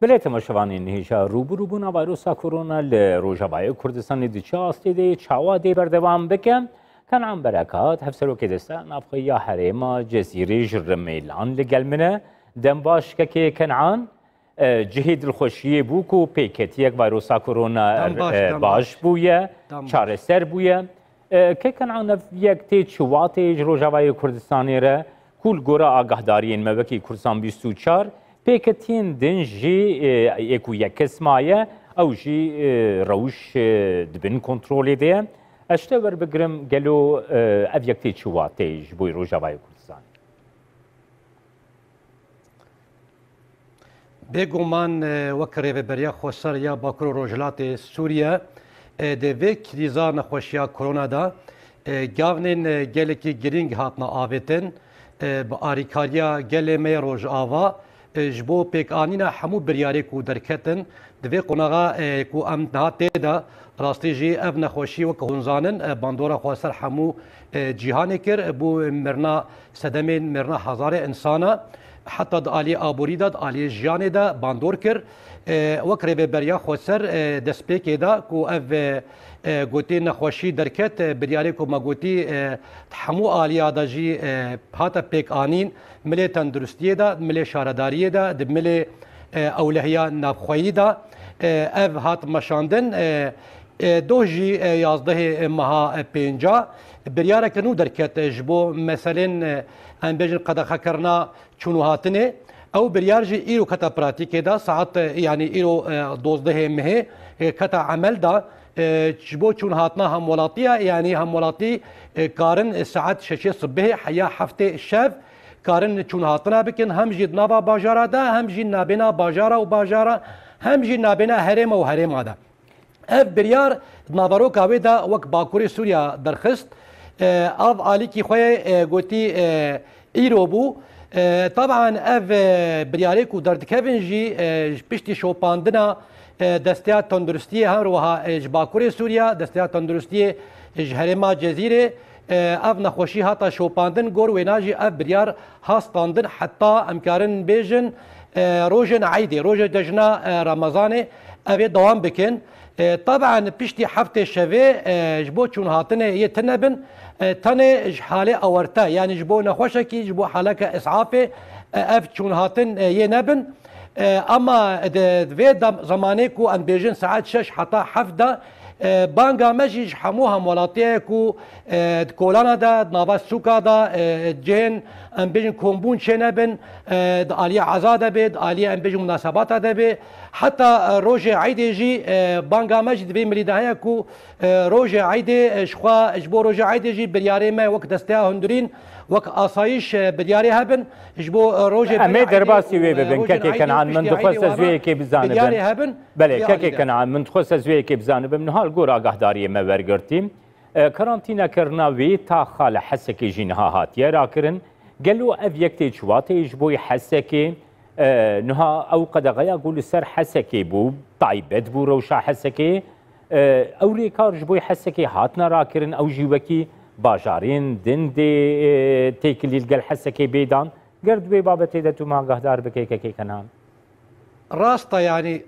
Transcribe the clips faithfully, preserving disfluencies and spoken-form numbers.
Belê temaşevanên hêja, rûbirûbûna vayrosa korona li Rojavayê Kurdistanê di çi astê de ye, çawa dê berdewam bike? Kenan Berekat, hevserokê desteya navxweyiya herêma Cezîrê ji Rimêlan li gel min e. Dem baş kekê Kenan. E, cihê dilxweşiyê bû ku pêketiyek vayrosa korona, Dem baş, e, dem baş baş. Bûye, Dem baş. Çareser bûye. E, kek Kenan, ev yek tê çi watê ji Rojavayê Kurdistanê re, ku li gora agahdariyên me wekî Kurdistan bîst û çar, pêketiyên din jî, e, ê ku yekes maye, ew jî, e, rewş, e, di bin kontrolê de ye. Ez ji te werbigirim, gelo, e, ev yek tê çi watê ji bo Rojavayê Kurdistanê? Bêguman, e, wek Rêveberiya Xweser ya Bakur û Rojhilatê Sûriye, e, di vê krîza nexweşiya korona de, e, gavnên, e, gelekî girîng hatine avêtin, e, bi arîkariya gelê me yê Rojava, e, ji bo pêkanîna hemû biryarê ku derketin, di vê qonaxa, e, ku em niha tê de, rastî jî ev nexweşî wek hûn zanin, e, bandora xwe ser hemû, e, cîhanê kir, bû mirina sedemên mirina hezarê insana, heta di aliyê aborî de, di aliyê jiyanê de bandor kir. E, wek Rêveberiya Xweser, e, destpêkê de ku ev, e, e, gotê nexweşî derket, e, biryarê ku me gotî, e, di hemû aliya de jî, e, hate pêkanîn, milê tenduristiyê de, milê şaredariyê de, di milê, e, ewlehiya navxweyî de, e, ev hat meşandin, e, e, doh jî, e, yazdehê meha, e, pênca biryareke nû derket, e, ji bo meselên, e, em bêjin qedexekirina çûn û hatinê. Ew biryar jî îro kete pratîkê de, saet, e, yanî îro, e, dozdehê mehê, e, kete emel de, e, ji bo çûn hatina hemwelatiya, yanî hemwelatî, e, karin, e, saet şeşê sibehê heya heftê şev karin çûn hatina bikin, hem jî di nava bajara de, hem jî nabêna bajara û bajara, hem jî nabêna herêma û herêma de. Ev biryar di naveroka wê de wek Bakurê Sûriya derxist. E, av alîkî xwe ye, e, gotî, e, îro bû. E, taban ev, e, biryarê ku derdikevin jî, e, ji piştî şopandina, e, Desteya Tenduristiyê, her wiha, e, ji Bakurê Sûriya, Desteya Tenduristiyê ji herêma Cezîrê, e, ev nexweşî hata şopandin, gor wêna jî ev biryar ha standin heta em karin bêjin, e, rojên eydê, rojê cejna, e, Remezanê, ev ê dewam bikin. E, taban piştî heftê şevê, e, ji bo çûn hatinê yê tune bin, e, tenê ji halê awerte, yanî ji bo nexweşekî, ji bo haleke îsafê, e, ev çûn hatin, e, yê nebin. E, ama di, di vê dam-, zemanê ku em bêjin saet şeş heta heft de, e, banga me jî ji hemû hemwelatiyê ku, e, di kolana de, di nava sûka de, e, cihên, em bêjin, kombûn çênebin, e, di aliyê eza de bê, di aliyê, em bêjin, munasebata de bê. Heta, e, rojê eydê jî, e, banga me jî di vê milî de heye ku, e, rojê eydê, e, ji xwe, ji bo rojê eydê jî biryarê me wek desteya hundirîn, wek asayîş, e, biryarê hebin. Ji bo, e, rojê Em ê pêra eydê derbasî û, wê e, bibin, rojên kekê eydê û Kenan, piştî min dixwest eydê ez wiha wê yekê bizanibim. Biryarê hebin, Belê, vê kekê alî de. Kenan, min dixwest ez wê yekê bizanibim. Niha li gor agahdariyê me wergirtî. E, karantînekirina wê taxa li Hesekê jî niha hatiye rakirin. Gelo ev yek tê çi wateyê ji bo Hesekê? E, niha ew qedexeya ku li ser Hesekê bû, taybet bû rewşa Hesekê. E, ew rêkar ji bo Hesekê hatine rakirin, ew jî wekî bajarên din dê, e, têkilî li gel Hesekê bê dan. Ger di wê babetê de tu me agahdar bikey, kekê Kenan. Rast e, yanî,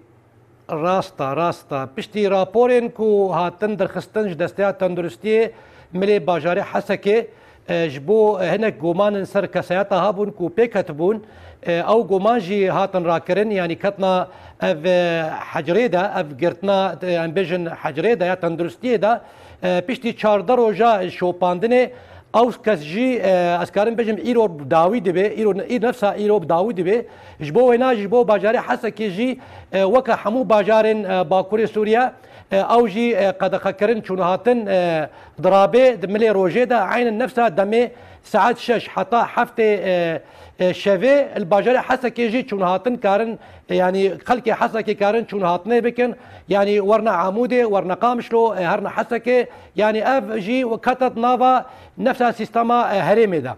rast e, rast e. Piştî raporên ku hatin derxistin ji Desteya Tenduristiyê milê bajarê Hesekê, e, ji bo, e, hinek goman li ser kesayeta hebûn ku pê ketibûn, e, ew goman jî hatin rakirin, yanî ketina ev, e, hecrê de, ev girtina, e, em bêjin hecrê de ya tenduristiyê de, e, piştî çardeh roja şopandinê, ew kes jî, e, ez karim bêjim, îro bi dawî dibe, îro, î nefsa îro bi dawî dibe. Ji bo wêna jî, ji bo bajarê Hesekê jî, e, weke hemû bajarên, e, Bakurê Sûriye, e, ew jî, e, qedexekirin çûnhatin, e, dirabe di milê rojê de, eynin nefsa demê saet şeş heta heftê, e, e, şevê li bajarê Hesekê jî çûnhatin karin, e, yanî xelkê Hesekê karin çûnhatinê bikin, yanî werna Amûdê, werna Qamişlo, e, herna Hesekê, yanî ev jî kete di nava nefsa sîstema, e, herêmê de.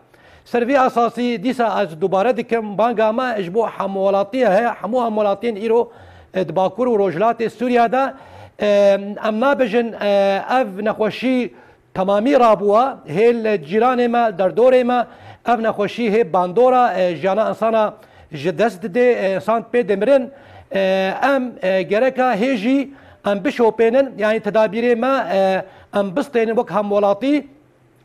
Ser vî esasî dîsa ez dubare dikim, banga me ji bo hemwelatiyê heye, hemû hemwelatiyên îro, e, di Bakur û Rojhilatê Sûriya de, e, em nabêjin, e, ev nexweşî temamî rabûwa, hê li cîranê me, derdorê me, ev nexweşî hê bandora, e, jiyana insana ji dest didê, e, insan pê dimirin. E, em, e, gereka hê jî em bişopênin, yanî tedabîrê me, e, em bistênin wek hemwelatî,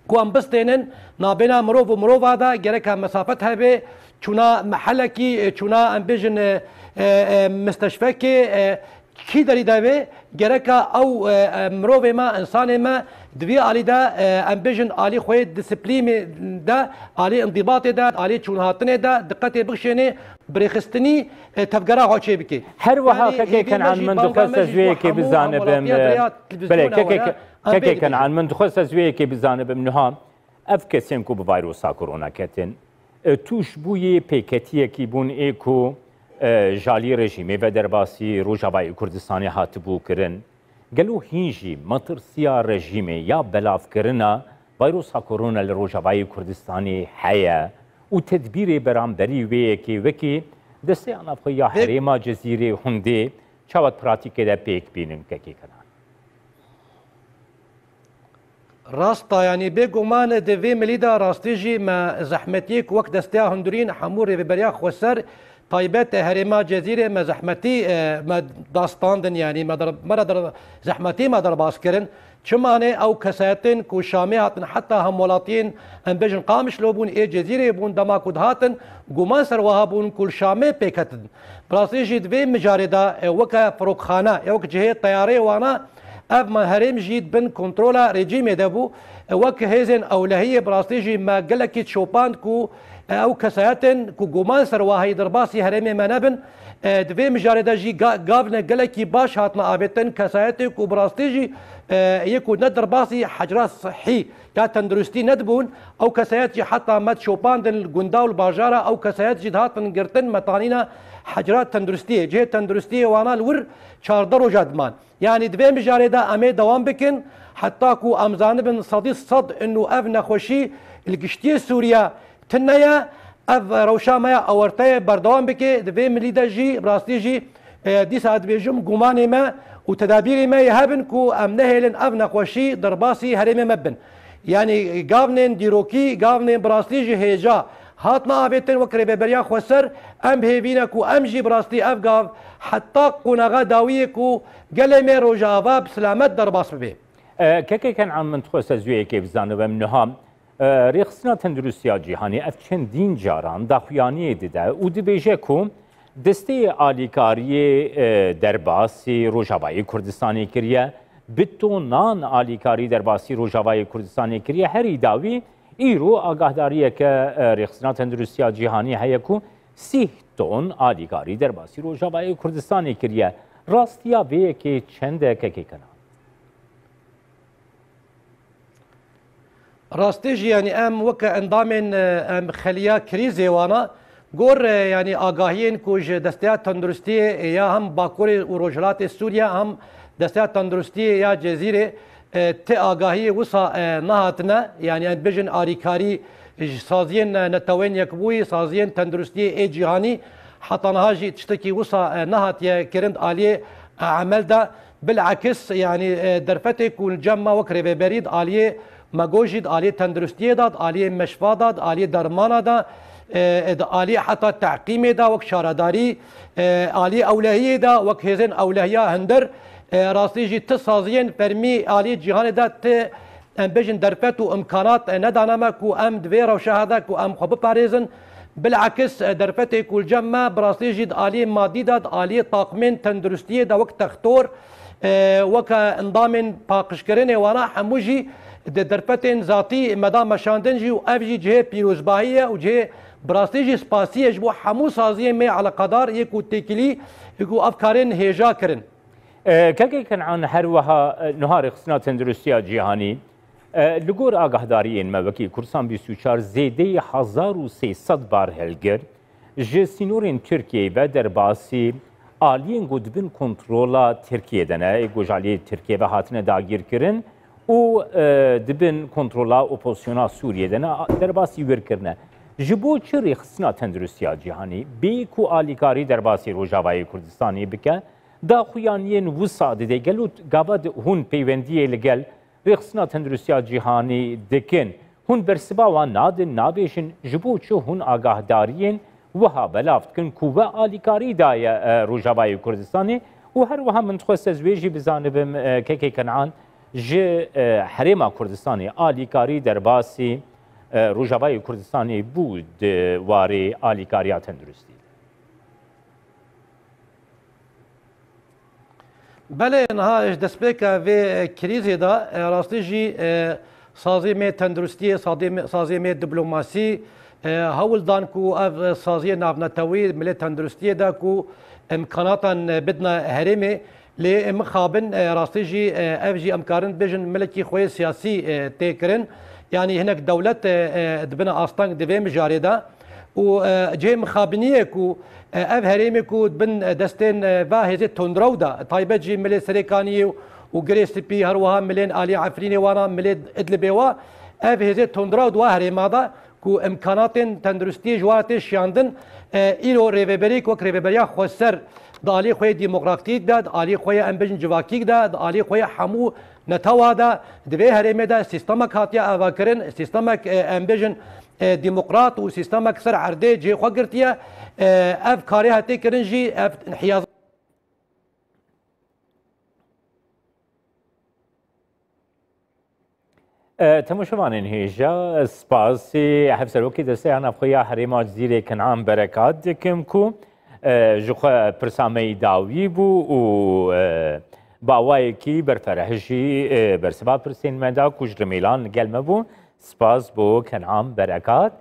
ku em bistênin nabêna mirov û mirova de gereka mesafet hebe, çûna mehelekî, e, çûna em bêjin, e, e, e, misteşfekê, e, kî derî de be, gereka ew, e, e, mirovê me, insanê me di vî alî de, e, em bêjin alî xwe yê disiplînê de, alî îndibatê de, alî çûnhatinê de diqetê bixşênê, birêxistinî, e, tevgera xwe çêbike. Her wiha Yanî kekê hêvî me Kenan, jî, min banga dixwest me ez jî wê ku yekê hemû bizanibim, hemwelatîya e, dirêya belê, televîzyona kekê, were, em kekê pêk Kenan, bêjin. Min dixwest ez wê yekê bizanibim niha. Ev kesên ku bi vayrosa korona ketin, e, tûş bûyê pêketiyekî bûn ê ku, e, ji alî rejîmê ve derbasî Rojavayê Kurdistanê hatibû kirin. Gelo hîn jî metirsiya rejîmê ya belavkirina vayrosa korona li Rojavayê Kurdistanê heye û tedbîrê beramberî wê yekê wekî Desteya Navxwe ya Vê Herêma Cezîrê hûn dê çawa di pratîkê de pêk bînin, kekê Kenan? Rast e, yanî bêguman di vê milî de rastî jî me zehmetiyê ku wek Desteya Hundirîn hemû rêveberiya xweser taybet herêma Cezîrê me zehmetî, e, me da standin, yanî me der-, me re der-, zehmetî me derbas kirin. Çimanê ew kesayetên ku Şamê hatin heta hemwelatiyên, em bêjin, Qamişlo bûn, ê Cezîrê bûn, dema ku dihatin, guman ser wiha bûn ku li Şamê pêketin. Bi rastî jî di vê mijarê de, e, weke firokxane, e, wek cihê teyarê wana, ev me herêm jî di bin kontrola rejîmê de bû. E, wek hêzên ewlehiyê bi rastî jî me gelekî şopand ku, e, ew kesayetên ku guman ser wahayî derbasî herêmê me nebin. E, di vê mijarê de jî ga-, gavne gelekî baş hatine avêtin, kesayetê ku bi rastî jî, e, yê ku ne derbasî hecra sihî ya tenduristî nedibûn, ew kesayet jî heta me şopandin li gunda û li bajara, ew kesayet jî dihatin girtin metanîna hecra tenduristiyê. Cihê tenduristiyê wana li wir çardeh roja diman. Yanî di vê mijarê de em ê dewam bikin, heta ku em zanibin sedî sed ino ev nexweşî li giştiyê Sûriye tune ye, ev rewşa me ya ewerte ye, berdewam bike. Di vê milî de jî, bi rastî jî, e, dîsa dibêjim, gumanê me û tedabîrê me yê hebin ku em nehêlin ev nexweşî derbasî herêmê me bin. Yanî gavnên dîrokî, gavnên bi rastî jî hêja hatine avêtin wek Rêveberiya Xweser, em hêvî ne ku em jî bi rastî ev gav heta qonaxa dawiyê ku gelê me Rojava bi selamet derbas bibe. E, kekê Kenan, min dixwest ez wê yekê bizanibim niha. E, Rêxistina Tenduristiya Cîhanî ev çendîn caran daxuyaniyê dide û dibêje ku desteyê alîkariyê, e, derbasî Rojavayê Kurdistanê kiriye, bi tonan alîkarî derbasî Rojavayê Kurdistanê kiriye. Herî dawî îro agahdariyeke, e, Rêxistina Tenduristiya Cîhanî heye ku sîh ton alîkarî derbasî Rojavayê Kurdistanê kiriye. Rastiya vê yekê çend e, kekê Kenan? Rastî jî, yanî em weke endamên, e, em xeliya krîzê wana, gor, e, yanî agahiyên ku ji Desteya Tenduristiyê ya hem Bakurê û Rojhilatê Sûriye hem Desteya Tenduristiyê ya Cezîrê, e, ti agahiyê wisa, e, nehatine, yanî em bêjin arîkarî ji saziyên, e, Netewên Yekbûyî, saziyên tenduristiyê ê cîhanî, heta niha jî tiştekî wisa, e, nehatiye kirin di aliyê, e, emel de. Bilekis, yanî, e, derfetê ku li cem me wek rêveberî di aliyê me got jî, di aliyê tenduristiyê de, di aliyê meşfa de, di aliyê dermana de, e, e, di aliyê heta teqîmê de wek şaredarî, e, aliyê ewlehiyê de wek hêzên ewlehiya hundir, e, rastî jî ti saziyên fermî aliyê cîhanê de ti, em bêjin, derfet û imkanat, e, nedane me ku em di vê rewşa de ku em xwe biparêzin. Bilekis, e, derfetê ku li cem me bi rastî jî di aliyê madî de, di aliyê taqimên tenduristiyê de wek textor, e, weke endamên paqijkirinê wana hemû jî di derfetên zatî me da meşandin jî û ev jî cihê pîrozbahî ye û cihê bi rastî jî spasî ye ji bo hemû saziyên me eleqedar yê ku têkilî, yê ku ev karên hêja kirin. E, Kekê Kenan, her wiha, e, niha Rêxistina Tenduristiya Cîhanî, e, li gor agahdariyên me wekî Kursan bîst û çar zêdeyî hezar û sê sed barhelgir ji sînorên Tirkiyeyê ve derbasî aliyên ku di bin kontrola Tirkiyê de ne, ê ku ji aliyê Tirkiyê ve hatine dagîrkirin û, e, di bin kontrola opozisyona Sûriyê de ne, a, derbasî wir kirine. Ji bo çi Rêxistina Tenduristiya Cîhanî bê ku alîkarî derbasî Rojavayê Kurdistanê bike, daxuyaniyên wisa dide? Gelo gava di hûn peywendiyê li gel Rêxistina Tenduristiya Cîhanî dikin? Hûn bersiva wan nadin, nabêjin, ji bo çi hûn agahdariyên wiha belav dikin ku we alîkarî daye, e, Rojavayê Kurdistanê û her wiha min dixwest ez wê jî bizanibim, e, kekê Kenan ji, e, Herêma Kurdistanê alîkarî derbasî, e, Rojavayê Kurdistanê bû di warê alîkariya tenduristî de. Belê, niha ji destpêka vê krîzê de, e, rastî jî, e, sazê me tenduristiyê, sazê me, sazê me diplomasî, e, hewl dan ku ev, e, saziyê navnetewî milê tenduristiyê de ku imkanatan, e, bidine herêmê, lê mixabin, e, rastî jî, e, ev jî em karin bêjin milekî xwe yê siyasî, e, tê kirin. Yanî hinek dewlet, e, e, dibine asteng di vê mijarê de. Û, e, cihê mixabiniyê ku, e, ev herêmê ku bin, e, destên, e, va hêzê tundrew de, taybet jî milê Serêkaniyê û Girê Spî, her wiha milên alî Efrînê wana, milê Idlibê wa, ev hêzê tundrew di wa herêma de ku imkanatên tenduristiyê ji wan re tê şiyandin, e, îro rêveberî wek rêveberiya xweser di alî xwe yê demokratîk de, di alî xwe yê em bêjin civakîk de, di alî xwe yê hemû netewa de, di vê herêmê de sîstemek hatiye avakirin, sîstemek, e, em bêjin, e, demokrat û sîstemek ser erdê cihê xwe girtiye. E, ev karê hatiye kirin jî, ev inhiyaz E, temaşevanên hêja, spasî Hevserokê Desteya Navxwe ya Herêma Cizîrê Kenan Berekat dikim ku, e, ji xwe pirsa me yî dawî bû û, e, bi awayekî berfereh jî, e, bersiva pirsên me da ku ji Rimêlan gel me bû. Spas bo Kenan Berekat.